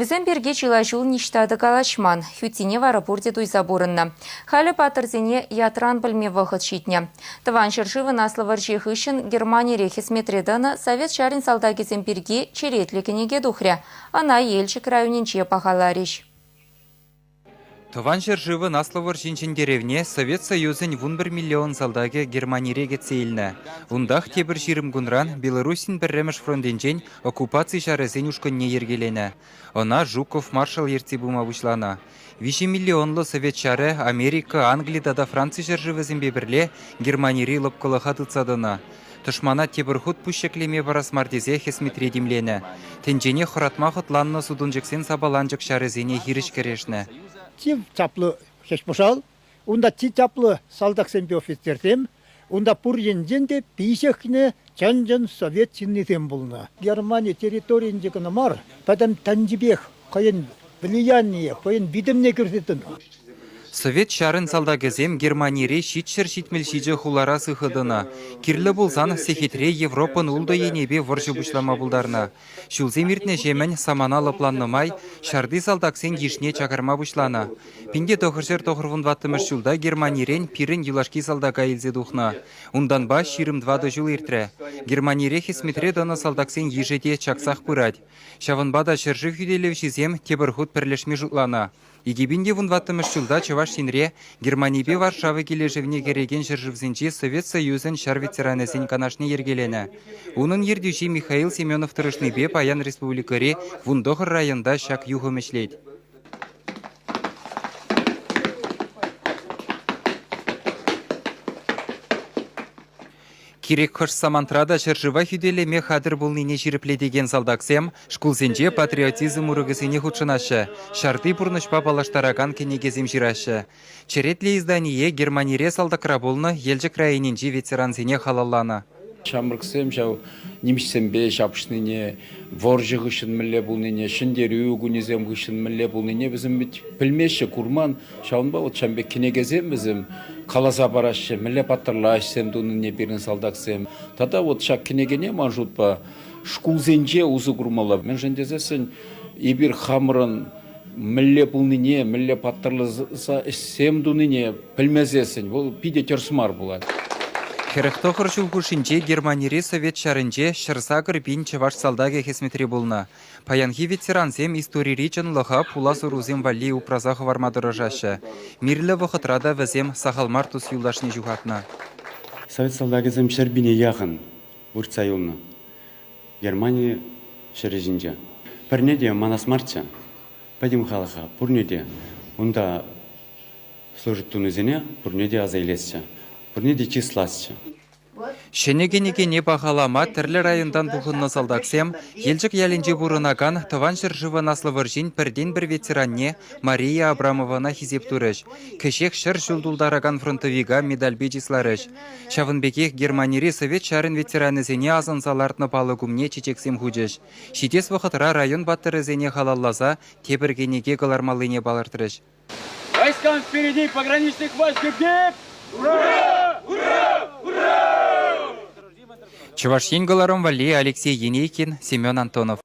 Вӗсем пирки чылай ҫул ниҫта та калаҫман, хӳттине вара пурте туйса пурӑннӑ. Халӗ паттӑрсене ятран пӗлме вӑхӑт ҫитнӗ. Тӑван ҫӗршывӑн Аслӑ вӑрҫи хыҫҫӑн Германире хӗсметре тӑнӑ Совет ҫарӗн салтакӗсем пирки черетлӗ кӗнеке тухрӗ. Ӑна Елчӗк районӗнче пахаларӗҫ. Тӑван ҫӗршывӑн Аслӑ вӑрҫин ҫӗнтерӗвне Совет Союзӗн 11 миллион салтакӗ Германире кӗтсе илнӗ. Унтах тепӗр 20 кунран Белоруссин пӗрремӗш фронтӗнчен оккупаци ҫарӗсен ушкӑнне йӗркеленӗ. Ӑна Жуков маршал ертсе пыма пуҫланӑ. 3 миллионлӑ Совет ҫарӗ Америка, Англи тата Франци ҫӗршывӗсемпе пӗрле Германири лӑпкӑлӑха тытса тӑнӑ. Тӑшмана тепӗр хут пуҫ ҫӗклеме парас мар тесе хӗсметре тимленӗ. Тӗнчене хӑратма хӑтланнӑ сутӑнчӑксен сапаланчӑк ҫарӗсене хирӗҫ кӗрешнӗ. Чи чаплӑ хӗҫ-пӑшал, унта чи чаплӑ салтаксемпе офицерсем, унта пур енчен те пиҫӗхнӗ чӑн-чӑн совет ҫыннисем пулнӑ. Германи территорийӗнче кӑна мар, пӗтӗм тӗнчипех хӑйӗн влияние, хӑйӗн витӗмне кӳрсе тӑнӑ. Совет ҫарӗн салтакӗсем Германире 777 хулара сыхӑ тӑнӑ. Кирлӗ пулсан сехетре Европӑн ултӑ енӗпе вӑрҫӑ пуҫлама пултарнӑ. Ҫулсем иртнӗҫемӗн самана лӑпланнӑ май ҫарти салтаксен йышне чакарма пуҫланӑ. 1994 ҫулта Германирен пирӗн юлашки салтака илсе тухнӑ. Унтанпа 24 ҫул иртрӗ. Германире хӗсметре тӑнӑ салтаксен йышӗ те чаксах пырать. Ҫавӑнпа та ҫӗршыв хӳтӗлевҫисем тепӗр хут пӗрлешме шутланӑ. 2014 ҫулта Чӑваш Енре Германипе Варшава килӗшӗвне кӗрекен ҫӗршывсенчи Совет Союзӗн ҫар ветеранӗсен канашне йӗркеленӗ. Унӑн ертӳҫи Михаил Семенов тӑрӑшнипе паян республикӑри 19 районта ҫак юхӑм ӗҫлет. Кирек хӑш самантра та ҫӗршыва хӳтӗлеме хатӗр пулнине ҫирӗплетекен салтаксем шкулсенче патриотизм урокӗсене хутшӑнаҫҫӗ, ҫарти пурнӑҫпа паллаштаракан кӗнекесем ҫыраҫҫӗ. Черетлӗ издание Германире салтакра пулнӑ Елчӗк районӗнчи ветерансене халалланӑ. Ҫамрӑксем ҫав нимӗҫсемпе ҫапӑҫнине, вӑрҫӑ хыҫҫӑн мӗнле пулнине, ҫӗнтерӳ кунӗсем хыҫҫӑн мӗнле пулнине вӗсем вӗт пӗлмеҫҫӗ, курман. Ҫавӑнпа вот ҫавӑн пек кӗнекесем вӗсем каласа параҫҫӗ, мӗнле паттӑрла ӗҫсем тунине пирӗн салтаксем. Тата вот ҫак кӗнекене, ман шутпа, шкулсенче усӑ курмалла. Мӗншӗн тесессӗн эпир хамӑрӑн мӗнле пулнине, мӗнле паттӑрласа ӗҫсем тунине пӗлмесессӗн вӑл питӗ тӗрӗс мар пулать. 49 ҫул хушшинче Германири Совет ҫарӗнче 108 пин чӑваш салтакӗ хӗсметре пулнӑ. Паянхи ветерансем историри чӑнлӑха пулас ӑрусем валли упраса хӑварма тӑрӑшаҫҫӗ. Мирлӗ вӑхӑтра та вӗсем сахал мар тус-юлташне ҫухатнӑ. Совет салтакӗсем ҫӗр пине яхӑн выртса юлнӑ Германи ҫӗрӗ ҫинче. Пӗрне те манас марччӗ, пӗтӗм халӑха, пурне те унта служить тунисене пурне те аса илесчӗ, пурне те чысласчӗ. Ҫӗнӗ кӗнекене пахалама тӗрлӗ районтан пухӑннӑ салтаксем Елчӗк ялӗнче пурӑнакан Тӑван ҫӗршывӑн Аслӑ вӑрҫин пӗртен-пӗр ветеранне Мария Абрамовӑна хисеп турӗҫ. Кӗҫех 100 ҫул тултаракан фронтовика медальпе чысларӗҫ. Ҫавӑн пекех Германири Совет ҫарӗн ветеранӗсене асӑнса лартнӑ палӑк умне чечексем хучӗҫ. Ҫитес вӑхӑтра район паттӑрӗсене халалласа тепӗр кӗнеке кӑлармаллине палӑртрӗҫ. Войскам впереди пограничных войск Ура! Ура! Ура! Чӑваш Ен кӑларӑм валли Алексей Енейкин, Семен Антонов.